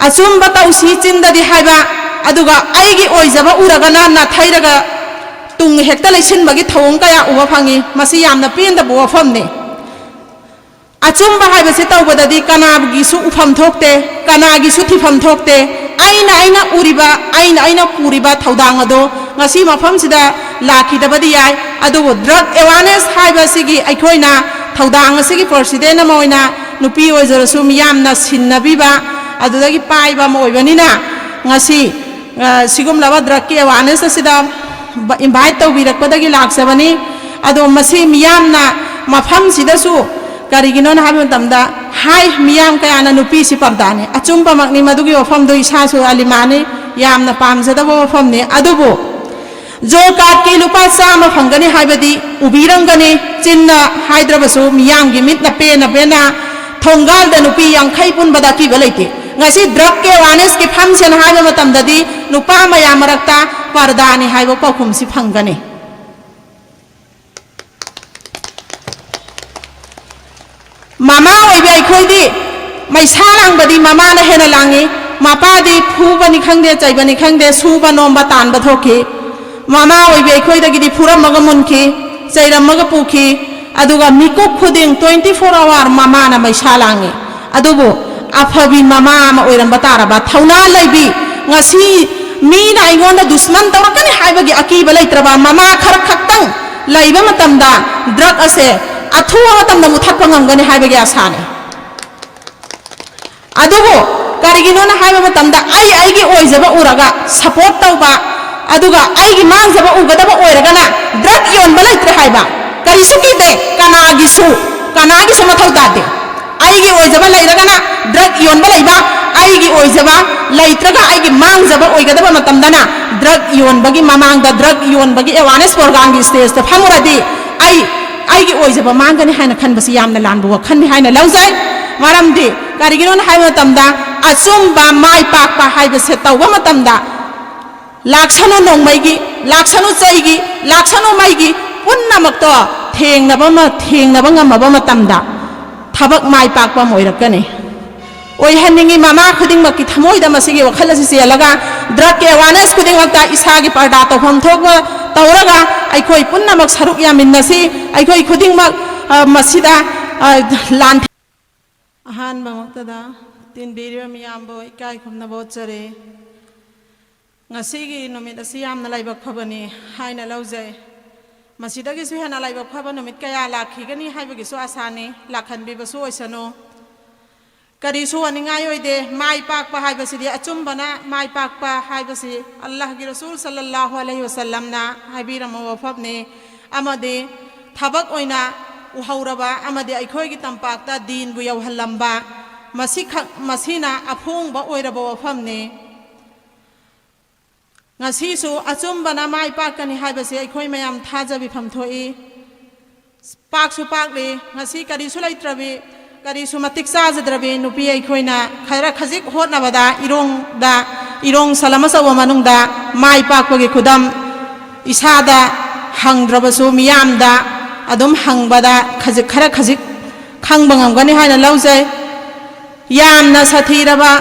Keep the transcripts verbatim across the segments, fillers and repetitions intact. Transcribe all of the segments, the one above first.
ꯑꯆꯨꯝꯕ ꯇꯧꯁꯤ ꯆꯤꯟꯗꯗꯤ ꯍꯥꯏꯕ, ꯑꯗꯨꯒ ꯑꯩꯒꯤ ꯑꯣꯏꯖꯕ ꯎꯔꯒꯅ ꯅꯥꯊꯩꯔꯒ ꯇꯨꯡ ꯍꯦꯛꯇ ꯂꯩꯁꯤꯟꯕꯒꯤ ꯊꯧꯑꯣꯡ ꯀꯌꯥ ꯎꯕ ꯐꯪꯉꯤ꯫ ꯃꯁꯤ ꯌꯥꯝꯅ ꯄꯦꯟꯗꯕ ꯋꯥꯐꯝꯅꯤ꯫ ꯑꯆꯨꯝꯕ ꯍꯥꯏꯕꯁꯤ ꯇꯧꯕꯗꯗꯤ ꯀꯅꯥꯒꯤꯁꯨ ꯎꯐꯝ ꯊꯣꯛꯇꯦ, ꯀꯅꯥꯒꯤꯁꯨ ꯊꯤꯐꯝ ꯊꯣꯛꯇꯦ꯫ ꯑꯩꯅ ꯑꯩꯅ ꯎꯔꯤꯕ, ꯑꯩꯅ ꯑꯩꯅ ꯄꯨꯔꯤꯕ ꯊꯧꯗꯥꯡ ꯑꯗꯣ ꯉꯁꯤ ꯃꯐꯝꯁꯤꯗ ꯂꯥꯛꯈꯤꯗꯕꯗꯤ ꯌꯥꯏ, ꯑꯗꯨꯕꯨ drug awareness ꯍꯥꯏꯕꯁꯤꯒꯤ ꯑꯩꯈꯣꯏꯅ ꯊꯧꯗꯥꯡ ꯑꯁꯤꯒꯤ president ꯑꯃ ꯑꯣꯏꯅ ꯅꯨꯄꯤ ꯑꯣꯏꯖꯔꯁꯨ ꯃꯤꯌꯥꯝꯅ ꯁꯤꯟꯅꯕꯤꯕ, ꯑꯗꯨꯗꯒꯤ ꯄꯥꯏꯕ ꯑꯃ ꯑꯣꯏꯕꯅꯤꯅ ꯉꯁꯤ, ꯑ, ꯁꯤꯒꯨꯝꯂꯕ drugꯀꯤ awareness ꯑꯁꯤꯗ ꯕ-, invite ꯇꯧꯕꯤꯔꯛꯄꯗꯒꯤ ꯂꯥꯛꯆꯕꯅꯤ꯫ ꯑꯗꯣ ꯃꯁꯤ ꯃꯤꯌꯥꯝꯅ ꯃꯐꯝꯁꯤꯗꯁꯨ ꯀꯔꯤꯒꯤꯅꯣꯅ ꯍꯥꯏꯕ ꯃꯇꯝꯗ ꯍꯥꯏ, ꯃꯤꯌꯥꯝ ꯀꯌꯥꯅ ꯅꯨꯄꯤꯁꯤ ꯄꯔꯗꯥꯅꯤ꯫ ꯑꯆꯨꯝꯕꯃꯛꯅꯤ, ꯃꯗꯨꯒꯤ ꯋꯥꯐꯝꯗꯨ ꯏꯁꯥꯁꯨ ꯑꯂꯤꯃꯥꯅꯤ, ꯌꯥꯝꯅ ꯄꯥꯝꯖꯗꯕ ꯋꯥꯐꯝꯅꯤ꯫ ꯑꯗꯨꯕꯨ ꯖꯣꯕ ꯀꯥꯔꯗꯀꯤ ꯂꯨꯄꯥ ꯆꯥꯝꯃ ꯐꯪꯒꯅꯤ ꯍꯥꯏꯕꯗꯤ ꯎꯕꯤꯔꯝꯒꯅꯤ, ꯆꯤꯟꯅ ꯍꯥꯏꯗ꯭ꯔꯕꯁꯨ ꯃꯤꯌꯥꯝꯒꯤ ꯃꯤꯠꯅ ꯄꯦꯟꯅ ꯄꯦꯟꯅ ꯊꯣꯡꯒꯥꯜꯗ ꯅꯨꯄꯤ ꯌꯥꯡꯈꯩ ꯄꯨꯟꯕꯗ ꯑꯀꯤꯕ ꯂꯩꯇꯦ꯫ ꯉꯁꯤ drugꯀꯤ awarenessꯀꯤ function ꯍꯥꯏꯕ ꯃꯇꯝꯗꯗꯤ ꯅꯨꯄꯥ ꯃꯌꯥꯝ ꯃꯔꯛꯇ ꯄꯔꯗꯥꯅꯤ ꯍꯥꯏꯕ ꯄꯥꯎꯈꯨꯝꯁꯤ ꯐꯪꯒꯅꯤ꯫ ꯃꯃꯥ ꯑꯣꯏꯕꯤ ꯑꯩꯈꯣꯏꯗꯤ ꯃꯩꯁꯥ ꯂꯥꯡꯕꯗꯤ ꯃꯃꯥꯅ ꯍꯦꯟꯅ ꯂꯥꯡꯉꯤ꯫ ꯃꯄꯥꯗꯤ ꯐꯨꯕꯅꯤ ꯈꯪꯗꯦ, ꯆꯩꯕꯅꯤ ꯈꯪꯗꯦ, ꯁꯨꯕ ꯅꯣꯝꯕ ꯇꯥꯟꯕ ꯊꯣꯛꯈꯤ꯫ ꯃꯃꯥ ꯑꯣꯏꯕꯤ ꯑꯩꯈꯣꯏꯗꯒꯤꯗꯤ ꯐꯨꯔꯝꯃꯒ ꯃꯨꯟꯈꯤ, ꯆꯩꯔꯝꯃꯒ ꯄꯨꯈꯤ꯫ ꯑꯗꯨꯒ ꯃꯤꯀꯨꯞ ꯈꯨꯗꯤꯡ twenty four hour ꯃꯃꯥꯅ ꯃꯩꯁꯥ ꯂꯥꯡꯉꯤ꯫ ꯑꯗꯨꯕꯨ ꯑꯐꯕꯤ ꯃꯃꯥ ꯑꯃ ꯑꯣꯏꯔꯝꯕ ꯇꯥꯔꯕ, ꯊꯧꯅꯥ ꯂꯩꯕꯤ, ꯉꯁꯤ ꯃꯤꯅ ꯑꯩꯉꯣꯟꯗ ꯗꯨꯁꯃꯟ ꯇꯧꯔꯛꯀꯅꯤ ꯍꯥꯏꯕꯒꯤ ꯑꯀꯤꯕ ꯂꯩꯇ꯭ꯔꯕ ꯃꯃꯥ ꯈꯔ ꯈꯛꯇꯪ ꯂꯩꯕ ꯃꯇꯝꯗ drug ꯑꯁꯦ ꯑꯊꯨꯕ ꯃꯇꯝꯗ ꯃꯨꯊꯠꯄ ꯉꯝꯒꯅꯤ ꯍꯥꯏꯕꯒꯤ ꯑꯁꯥꯅꯤ꯫ ꯑꯗꯨꯕꯨ ꯀꯔꯤꯒꯤꯅꯣꯅ ꯍꯥꯏꯕ ꯃꯇꯝꯗ ꯑꯩ ꯑꯩꯒꯤ ꯑꯣꯏꯖꯕ ꯎꯔꯒ support ꯇꯧꯕ, ꯑꯗꯨꯒ ꯑꯩꯒꯤ ꯃꯥꯡꯖꯕ ꯎꯒꯗꯕ ꯑꯣꯏꯔꯒꯅ drug ꯌꯣꯟꯕ ꯂꯩꯇ꯭ꯔꯦ ꯍꯥꯏꯕ ꯀꯔꯤꯁꯨ ꯀꯤꯗꯦ꯫ ꯀꯅꯥꯒꯤꯁꯨ, ꯀꯅꯥꯒꯤꯁꯨ ꯃꯊꯧ ꯇꯥꯗꯦ꯫ ꯑꯩꯒꯤ ꯑꯣꯏꯖꯕ ꯂꯩꯔꯒꯅ drug ꯌꯣꯟꯕ ꯂꯩꯕ, ꯑꯩꯒꯤ ꯑꯣꯏꯖꯕ ꯂꯩꯇ꯭ꯔꯒ ꯑꯩꯒꯤ ꯃꯥꯡꯖꯕ ꯑꯣꯏꯒꯗꯕ ꯃꯇꯝꯗꯅ drug ꯌꯣꯟꯕꯒꯤ ꯃꯃꯥꯡꯗ drug ꯌꯣꯟꯕꯒꯤ awareness programꯒꯤ stageꯇ ꯐꯝꯃꯨꯔꯗꯤ ꯑꯩ ꯑꯩꯒꯤ ꯑꯣꯏꯖꯕ ꯃꯥꯡꯒꯅꯤ ꯍꯥꯏꯅ ꯈꯟꯕꯁꯤ ꯌꯥꯝꯅ ꯂꯥꯟꯕ ꯋꯥꯈꯜꯅꯤ ꯍꯥꯏꯅ ꯂꯧꯖꯩ꯫ ꯃꯔꯝꯗꯤ ꯀꯔꯤꯒꯤꯅꯣꯅ ꯍꯥꯏꯕ ꯃꯇꯝꯗ ꯑꯆꯨꯝꯕ ꯃꯥꯏ ꯄꯥꯛꯄ ꯍꯥꯏꯕꯁꯦ ꯇꯧꯕ ꯃꯇꯝꯗ ꯂꯥꯛꯁꯅꯨ ꯅꯣꯡꯃꯩꯒꯤ, ꯂꯥꯛꯁꯅꯨ ꯆꯩꯒꯤ, ꯂꯥꯛꯁꯅꯨ ꯃꯩꯒꯤ ꯄꯨꯝꯅꯃꯛꯇꯣ ꯊꯦꯡꯅꯕ ꯑꯃ, ꯊꯦꯡꯅꯕ ꯉꯝꯃꯕ ꯃꯇꯝꯗ ꯊꯕꯛ ꯃꯥꯏ ꯄꯥꯛꯄ ꯑꯃ ꯑꯣꯏꯔꯛꯀꯅꯤ꯫ ꯑꯣꯏꯍꯟꯅꯤꯡꯉꯤ꯫ ꯃꯃꯥ ꯈꯨꯗꯤꯡꯃꯛꯀꯤ ꯊꯃꯣꯏꯗ ꯃꯁꯤꯒꯤ ꯋꯥꯈꯜ ꯑꯁꯤ ꯆꯦꯜꯂꯒ, ꯗ꯭ꯔꯒꯀꯤ ꯑꯦꯋꯥꯔꯅꯦꯁ ꯈꯨꯗꯤꯡꯃꯛꯇ ꯏꯁꯥꯒꯤ ꯄꯔꯗꯥ ꯇꯧꯐꯝ ꯊꯣꯛꯄ ꯇꯧꯔꯒ, ꯑꯩꯈꯣꯏ ꯄꯨꯝꯅꯃꯛ ꯁꯔꯨꯛ ꯌꯥꯃꯤꯟꯅꯁꯤ꯫ ꯑꯩꯈꯣꯏ ꯈꯨꯗꯤꯡꯃꯛ, ꯑ, ꯃꯁꯤꯗ, ꯑ, ꯂꯥꯟ ꯑꯍꯥꯟꯕꯃꯛꯇꯗ ꯇꯤꯟꯕꯤꯔꯤꯕ ꯃꯤꯌꯥꯝꯕꯨ ꯏꯀꯥꯏ ꯈꯨꯝꯅꯕ ꯎꯠꯆꯔꯤ꯫ ꯉꯁꯤꯒꯤ ꯅꯨꯃꯤꯠ ꯑꯁꯤ ꯌꯥꯝꯅ ꯂꯥꯏꯕꯛ ꯐꯕꯅꯤ ꯍꯥꯏꯅ ꯂꯧꯖꯩ꯫ ꯃꯁꯤꯗꯒꯤꯁꯨ ꯍꯦꯟꯅ ꯂꯥꯏꯕꯛ ꯐꯕ ꯅꯨꯃꯤꯠ ꯀꯌꯥ ꯂꯥꯛꯈꯤꯒꯅꯤ ꯍꯥꯏꯕꯒꯤꯁꯨ ꯑꯁꯥꯅꯤ, ꯂꯥꯛꯍꯟꯕꯤꯕꯁꯨ ꯑꯣꯏꯁꯅꯨ꯫ ꯀꯔꯤꯁꯨ ꯋꯥꯅꯤꯡꯉꯥꯏ ꯑꯣꯏꯗꯦ꯫ ꯃꯥꯏ ꯄꯥꯛꯄ ꯍꯥꯏꯕꯁꯤꯗꯤ, ꯑꯆꯨꯝꯕꯅ ꯃꯥꯏ ꯄꯥꯛꯄ ꯍꯥꯏꯕꯁꯤ ꯑꯜꯂꯥꯍꯒꯤ ꯔꯁꯨꯜ ꯁꯜꯂꯜꯂꯥꯍꯨ ꯑꯂꯩꯍꯤ ꯋꯁꯜꯂꯝꯅ ꯍꯥꯏꯕꯤꯔꯝꯕ ꯋꯥꯐꯝꯅꯤ꯫ ꯑꯃꯗꯤ ꯊꯕꯛ ꯑꯣꯏꯅ ꯎꯍꯧꯔꯕ ꯑꯃꯗꯤ ꯑꯩꯈꯣꯏꯒꯤ ꯇꯝꯄꯥꯛꯇ ꯗꯤꯟꯕꯨ ꯌꯧꯍꯜꯂꯝꯕ, ꯃꯁꯤꯈꯛ, ꯃꯁꯤꯅ ꯑꯐꯣꯡꯕ ꯑꯣꯏꯔꯕ ꯋꯥꯐꯝꯅꯤ꯫ ꯉꯁꯤꯁꯨ ꯑꯆꯨꯝꯕꯅ ꯃꯥꯏ ꯄꯥꯛꯀꯅꯤ ꯍꯥꯏꯕꯁꯤ ꯑꯩꯈꯣꯏ ꯃꯌꯥꯝ ꯊꯥꯖꯕꯤꯐꯝ ꯊꯣꯛꯏ꯫ ꯄꯥꯛꯁꯨ ꯄꯥꯛꯂꯤ꯫ ꯉꯁꯤ ꯀꯔꯤꯁꯨ ꯂꯩꯇ꯭ꯔꯕꯤ, ꯀꯔꯤꯁꯨ ꯃꯇꯤꯛ ꯆꯥꯖꯗ꯭ꯔꯕꯤ ꯅꯨꯄꯤ ꯑꯩꯈꯣꯏꯅ ꯈꯔ ꯈꯖꯤꯛ ꯍꯣꯠꯅꯕꯗ, ꯏꯔꯣꯡꯗ, ꯏꯔꯣꯡ ꯁꯂꯝ ꯑꯆꯧꯕ ꯃꯅꯨꯡꯗ ꯃꯥꯏ ꯄꯥꯛꯄꯒꯤ ꯈꯨꯗꯝ ꯏꯁꯥꯗ ꯍꯪꯗ꯭ꯔꯕꯁꯨ ꯃꯤꯌꯥꯝꯗ ꯑꯗꯨꯝ ꯍꯪꯕꯗ ꯈꯖꯤꯛ, ꯈꯔ ꯈꯖꯤꯛ ꯈꯪꯕ ꯉꯝꯒꯅꯤ ꯍꯥꯏꯅ ꯂꯧꯖꯩ꯫ ꯌꯥꯝꯅ ꯁꯥꯊꯤꯔꯕ,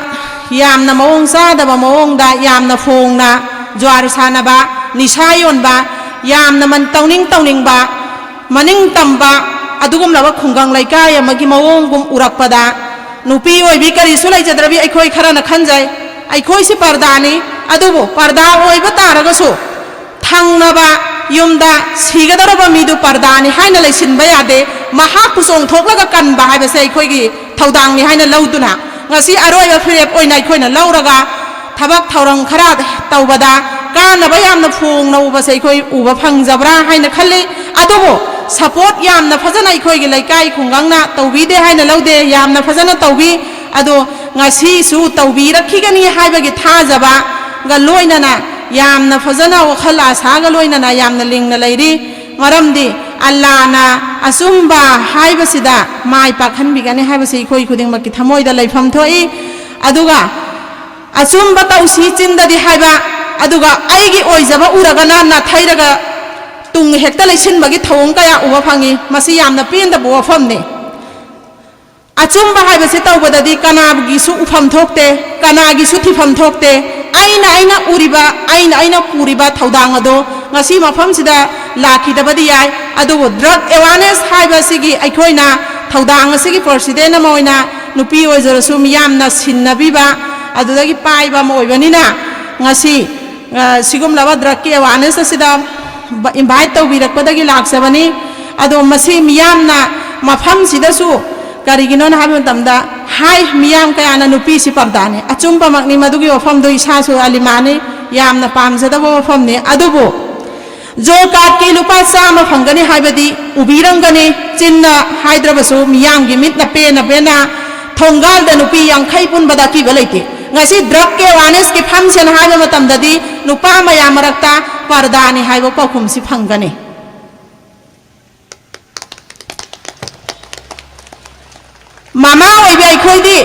ꯌꯥꯝꯅ ꯃꯑꯣꯡ ꯆꯥꯗꯕ ꯃꯑꯣꯡꯗ, ꯌꯥꯝꯅ ꯐꯣꯡꯅ ꯖꯨꯋꯥꯔ ꯁꯥꯟꯅꯕ, ꯅꯤꯁꯥ ꯌꯣꯟꯕ, ꯌꯥꯝꯅ ꯃꯟ-, ꯇꯧꯅꯤꯡ ꯇꯧꯅꯤꯡꯕ, ꯃꯅꯤꯡ ꯇꯝꯕ, ꯑꯗꯨꯒꯨꯝꯂꯕ ꯈꯨꯡꯒꯪ ꯂꯩꯀꯥꯏ ꯑꯃꯒꯤ ꯃꯑꯣꯡꯒꯨꯝ ꯎꯔꯛꯄꯗ, ꯅꯨꯄꯤ ꯑꯣꯏꯕꯤ ꯀꯔꯤꯁꯨ ꯂꯩꯖꯗ꯭ꯔꯕꯤ ꯑꯩꯈꯣꯏ ꯈꯔꯅ ꯈꯟꯖꯩ, ꯑꯩꯈꯣꯏꯁꯤ ꯄꯔꯗꯥꯅꯤ꯫ ꯑꯗꯨꯕꯨ ꯄꯔꯗꯥ ꯑꯣꯏꯕ ꯇꯥꯔꯒꯁꯨ, ꯊꯪꯅꯕ ꯌꯨꯝꯗ ꯁꯤꯒꯗꯧꯔꯕ ꯃꯤꯗꯨ ꯄꯔꯗꯥꯅꯤ ꯍꯥꯏꯅ ꯂꯩꯁꯤꯟꯕ ꯌꯥꯗꯦ꯫ ꯃꯍꯥꯛꯄꯨ ꯆꯣꯡꯊꯣꯛꯂꯒ ꯀꯟꯕ ꯍꯥꯏꯕꯁꯦ ꯑꯩꯈꯣꯏꯒꯤ ꯊꯧꯗꯥꯡꯅꯤ ꯍꯥꯏꯅ ꯂꯧꯗꯨꯅ, ꯉꯁꯤ ꯑꯔꯣꯏꯕ ꯐꯤꯔꯦꯞ ꯑꯣꯏꯅ ꯑꯩꯈꯣꯏꯅ ꯂꯧꯔꯒ, ꯊꯕꯛ ꯊꯧꯔꯝ ꯈꯔ ꯇꯧꯕꯗ ꯀꯥꯟꯅꯕ ꯌꯥꯝꯅ ꯐꯣꯡꯅ ꯎꯕꯁꯦ ꯑꯩꯈꯣꯏ ꯎꯕ ꯐꯪꯖꯕ꯭ꯔꯥ ꯍꯥꯏꯅ ꯈꯜꯂꯤ꯫ ꯑꯗꯨꯕꯨ ꯁꯄꯣꯔꯠ ꯌꯥꯝꯅ ꯐꯖꯅ ꯑꯩꯈꯣꯏꯒꯤ ꯂꯩꯀꯥꯏ ꯈꯨꯡꯒꯪꯅ ꯇꯧꯕꯤꯗꯦ ꯍꯥꯏꯅ ꯂꯧꯗꯦ, ꯌꯥꯝꯅ ꯐꯖꯅ ꯇꯧꯕꯤ꯫ ꯑꯗꯣ ꯉꯁꯤꯁꯨ ꯇꯧꯕꯤꯔꯛꯈꯤꯒꯅꯤ ꯍꯥꯏꯕꯒꯤ ꯊꯥꯖꯕꯒ ꯂꯣꯏꯅꯅ, ꯌꯥꯝꯅ ꯐꯖꯅ ꯋꯥꯈꯜ ꯑꯁꯥꯒ ꯂꯣꯏꯅꯅ ꯌꯥꯝꯅ ꯂꯤꯡꯅ ꯂꯩꯔꯤ꯫ ꯃꯔꯝꯗꯤ ꯑꯜꯂꯥꯅ ꯑꯆꯨꯝꯕ ꯍꯥꯏꯕꯁꯤꯗ ꯃꯥꯏ ꯄꯥꯛꯍꯟꯕꯤꯒꯅꯤ ꯍꯥꯏꯕꯁꯤ ꯑꯩꯈꯣꯏ ꯈꯨꯗꯤꯡꯃꯛꯀꯤ ꯊꯃꯣꯏꯗ ꯂꯩꯐꯝ ꯊꯣꯛꯏ꯫ ꯑꯗꯨꯒ ꯑꯆꯨꯝꯕ ꯇꯧꯁꯤ ꯆꯤꯟꯗꯗꯤ ꯍꯥꯏꯕ, ꯑꯗꯨꯒ ꯑꯩꯒꯤ ꯑꯣꯏꯖꯕ ꯎꯔꯒꯅ ꯅꯥꯊꯩꯔꯒ ꯇꯨꯡ ꯍꯦꯛꯇ ꯂꯩꯁꯤꯟꯕꯒꯤ ꯊꯧꯑꯣꯡ ꯀꯌꯥ ꯎꯕ ꯐꯪꯉꯤ꯫ ꯃꯁꯤ ꯌꯥꯝꯅ ꯄꯦꯟꯗꯕ ꯋꯥꯐꯝꯅꯤ꯫ ꯑꯆꯨꯝꯕ ꯍꯥꯏꯕꯁꯤ ꯇꯧꯕꯗꯗꯤ ꯀꯅꯥꯒꯤꯁꯨ ꯎꯐꯝ ꯊꯣꯛꯇꯦ, ꯀꯅꯥꯒꯤꯁꯨ ꯊꯤꯐꯝ ꯊꯣꯛꯇꯦ꯫ ꯑꯩꯅ ꯑꯩꯅ ꯎꯔꯤꯕ, ꯑꯩꯅ ꯑꯩꯅ ꯄꯨꯔꯤꯕ ꯊꯧꯗꯥꯡ ꯑꯗꯣ ꯉꯁꯤ ꯃꯐꯝꯁꯤꯗ ꯂꯥꯛꯈꯤꯗꯕꯗꯤ ꯌꯥꯏ, ꯑꯗꯨꯕꯨ drug awareness ꯍꯥꯏꯕꯁꯤꯒꯤ ꯑꯩꯈꯣꯏꯅ ꯊꯧꯗꯥꯡ ꯑꯁꯤꯒꯤ president ꯑꯃ ꯑꯣꯏꯅ ꯅꯨꯄꯤ ꯑꯣꯏꯖꯔꯁꯨ ꯃꯤꯌꯥꯝꯅ ꯁꯤꯟꯅꯕꯤꯕ ꯑꯗꯨꯗꯒꯤ ꯄꯥꯏꯕ ꯑꯃ ꯑꯣꯏꯕꯅꯤꯅ ꯉꯁꯤ, ꯑ, ꯁꯤꯒꯨꯝꯂꯕ drugꯀꯤ awareness ꯑꯁꯤꯗ ꯕ-, invite ꯇꯧꯕꯤꯔꯛꯄꯗꯒꯤ ꯂꯥꯛꯆꯕꯅꯤ꯫ ꯑꯗꯣ ꯃꯁꯤ ꯃꯤꯌꯥꯝꯅ ꯃꯐꯝꯁꯤꯗꯁꯨ ꯀꯔꯤꯒꯤꯅꯣꯅ ꯍꯥꯏꯕ ꯃꯇꯝꯗ ꯍꯥꯏ, ꯃꯤꯌꯥꯝ ꯀꯌꯥꯅ ꯅꯨꯄꯤꯁꯤ ꯄꯔꯗꯥꯅꯤ꯫ ꯑꯆꯨꯝꯕꯃꯛꯅꯤ, ꯃꯗꯨꯒꯤ ꯋꯥꯐꯝꯗꯨ ꯏꯁꯥꯁꯨ ꯑꯂꯤꯃꯥꯅꯤ, ꯌꯥꯝꯅ ꯄꯥꯝꯖꯗꯕ ꯋꯥꯐꯝꯅꯤ꯫ ꯑꯗꯨꯕꯨ ꯖꯣꯕ ꯀꯥꯔꯗꯀꯤ ꯂꯨꯄꯥ ꯆꯥꯝꯃ ꯐꯪꯒꯅꯤ ꯍꯥꯏꯕꯗꯤ ꯎꯕꯤꯔꯝꯒꯅꯤ, ꯆꯤꯟꯅ ꯍꯥꯏꯗ꯭ꯔꯕꯁꯨ ꯃꯤꯌꯥꯝꯒꯤ ꯃꯤꯠꯅ ꯄꯦꯟꯅ ꯄꯦꯟꯅ ꯊꯣꯡꯒꯥꯜꯗ ꯅꯨꯄꯤ ꯌꯥꯡꯈꯩ ꯄꯨꯟꯕꯗ ꯑꯀꯤꯕ ꯂꯩꯇꯦ꯫ ꯉꯁꯤ drugꯀꯤ awarenessꯀꯤ function ꯍꯥꯏꯕ ꯃꯇꯝꯗꯗꯤ ꯅꯨꯄꯥ ꯃꯌꯥꯝ ꯃꯔꯛꯇ ꯄꯔꯗꯥꯅꯤ ꯍꯥꯏꯕ ꯄꯥꯎꯈꯨꯝꯁꯤ ꯐꯪꯒꯅꯤ꯫ ꯃꯃꯥ ꯑꯣꯏꯕꯤ ꯑꯩꯈꯣꯏꯗꯤ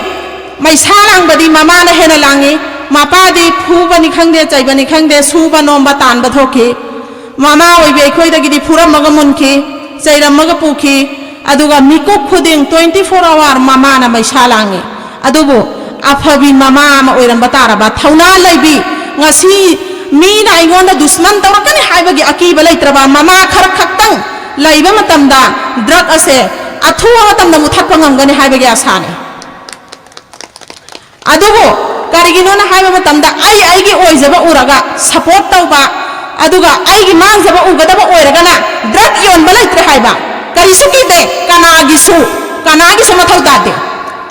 ꯃꯩꯁꯥ ꯂꯥꯡꯕꯗꯤ ꯃꯃꯥꯅ ꯍꯦꯟꯅ ꯂꯥꯡꯉꯤ꯫ ꯃꯄꯥꯗꯤ ꯐꯨꯕꯅꯤ ꯈꯪꯗꯦ, ꯆꯩꯕꯅꯤ ꯈꯪꯗꯦ, ꯁꯨꯕ ꯅꯣꯝꯕ ꯇꯥꯟꯕ ꯊꯣꯛꯈꯤ꯫ ꯃꯃꯥ ꯑꯣꯏꯕꯤ ꯑꯩꯈꯣꯏꯗꯒꯤꯗꯤ ꯐꯨꯔꯝꯃꯒ ꯃꯨꯟꯈꯤ, ꯆꯩꯔꯝꯃꯒ ꯄꯨꯈꯤ꯫ ꯑꯗꯨꯒ ꯃꯤꯀꯨꯞ ꯈꯨꯗꯤꯡ twenty four hour ꯃꯃꯥꯅ ꯃꯩꯁꯥ ꯂꯥꯡꯉꯤ꯫ ꯑꯗꯨꯕꯨ ꯑꯐꯕꯤ ꯃꯃꯥ ꯑꯃ ꯑꯣꯏꯔꯝꯕ ꯇꯥꯔꯕ, ꯊꯧꯅꯥ ꯂꯩꯕꯤ, ꯉꯁꯤ ꯃꯤꯅ ꯑꯩꯉꯣꯟꯗ ꯗꯨꯁꯃꯟ ꯇꯧꯔꯛꯀꯅꯤ ꯍꯥꯏꯕꯒꯤ ꯑꯀꯤꯕ ꯂꯩꯇ꯭ꯔꯕ ꯃꯃꯥ ꯈꯔ ꯈꯛꯇꯪ ꯂꯩꯕ ꯃꯇꯝꯗ drug ꯑꯁꯦ ꯑꯊꯨꯕ ꯃꯇꯝꯗ ꯃꯨꯊꯠꯄ ꯉꯝꯒꯅꯤ ꯍꯥꯏꯕꯒꯤ ꯑꯁꯥꯅꯤ꯫ ꯑꯗꯨꯕꯨ ꯀꯔꯤꯒꯤꯅꯣꯅ ꯍꯥꯏꯕ ꯃꯇꯝꯗ ꯑꯩ ꯑꯩꯒꯤ ꯑꯣꯏꯖꯕ ꯎꯔꯒ support ꯇꯧꯕ, ꯑꯗꯨꯒ ꯑꯩꯒꯤ ꯃꯥꯡꯖꯕ ꯎꯒꯗꯕ ꯑꯣꯏꯔꯒꯅ drug ꯌꯣꯟꯕ ꯂꯩꯇ꯭ꯔꯦ ꯍꯥꯏꯕ ꯀꯔꯤꯁꯨ ꯀꯤꯗꯦ꯫ ꯀꯅꯥꯒꯤꯁꯨ, ꯀꯅꯥꯒꯤꯁꯨ ꯃꯊꯧ ꯇꯥꯗꯦ꯫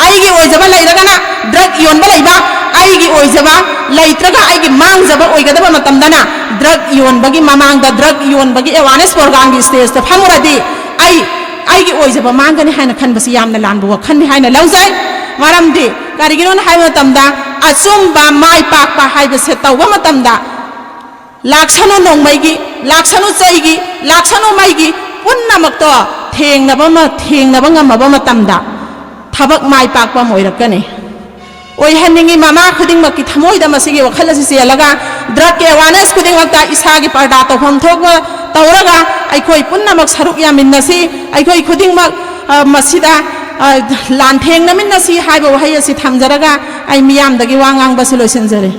ꯑꯩꯒꯤ ꯑꯣꯏꯖꯕ ꯂꯩꯔꯒꯅ drug ꯌꯣꯟꯕ ꯂꯩꯕ, ꯑꯩꯒꯤ ꯑꯣꯏꯖꯕ ꯂꯩꯇ꯭ꯔꯒ ꯑꯩꯒꯤ ꯃꯥꯡꯖꯕ ꯑꯣꯏꯒꯗꯕ ꯃꯇꯝꯗꯅ drug ꯌꯣꯟꯕꯒꯤ ꯃꯃꯥꯡꯗ drug ꯌꯣꯟꯕꯒꯤ awareness programꯒꯤ stageꯇ ꯐꯝꯃꯨꯔꯗꯤ ꯑꯩ ꯑꯩꯒꯤ ꯑꯣꯏꯖꯕ ꯃꯥꯡꯒꯅꯤ ꯍꯥꯏꯅ ꯈꯟꯕꯁꯤ ꯌꯥꯝꯅ ꯂꯥꯟꯕ ꯋꯥꯈꯜꯅꯤ ꯍꯥꯏꯅ ꯂꯧꯖꯩ꯫ ꯃꯔꯝꯗꯤ ꯀꯔꯤꯒꯤꯅꯣꯅ ꯍꯥꯏꯕ ꯃꯇꯝꯗ ꯑꯆꯨꯝꯕ ꯃꯥꯏ ꯄꯥꯛꯄ ꯍꯥꯏꯕꯁꯦ ꯇꯧꯕ ꯃꯇꯝꯗ ꯂꯥꯛꯁꯅꯨ ꯅꯣꯡꯃꯩꯒꯤ, ꯂꯥꯛꯁꯅꯨ ꯆꯩꯒꯤ, ꯂꯥꯛꯁꯅꯨ ꯃꯩꯒꯤ ꯄꯨꯝꯅꯃꯛꯇꯣ ꯊꯦꯡꯅꯕ ꯑꯃ, ꯊꯦꯡꯅꯕ ꯉꯝꯃꯕ ꯃꯇꯝꯗ ꯊꯕꯛ ꯃꯥꯏ ꯄꯥꯛꯄ ꯑꯃ ꯑꯣꯏꯔꯛꯀꯅꯤ꯫ ꯑꯣꯏꯍꯟꯅꯤꯡꯉꯤ ꯃꯃꯥ ꯈꯨꯗꯤꯡꯃꯛꯀꯤ ꯊꯃꯣꯏꯗ ꯃꯁꯤꯒꯤ ꯋꯥꯈꯜ ꯑꯁꯤ ꯆꯦꯜꯂꯒ drugꯀꯤ awareness ꯈꯨꯗꯤꯡꯃꯛꯇ ꯏꯁꯥꯒꯤ ꯄꯔꯗꯥ ꯇꯧꯐꯝ ꯊꯣꯛꯄ ꯇꯧꯔꯒ ꯑꯩꯈꯣꯏ ꯄꯨꯝꯅꯃꯛ ꯁꯔꯨꯛ ꯌꯥꯃꯤꯟꯅꯁꯤ꯫ ꯑꯩꯈꯣꯏ ꯈꯨꯗꯤꯡꯃꯛ, ꯑ, ꯃꯁꯤꯗ ꯑ, ꯂꯥꯟꯊꯦꯡꯅꯃꯤꯟꯅꯁꯤ ꯍꯥꯏꯕ ꯋꯥꯍꯩ ꯑꯁꯤ ꯊꯝꯖꯔꯒ ꯑꯩ ꯃꯤꯌꯥꯝꯗꯒꯤ ꯋꯥ ꯉꯥꯡꯕꯁꯤ ꯂꯣꯏꯁꯤꯟꯖꯔꯦ꯫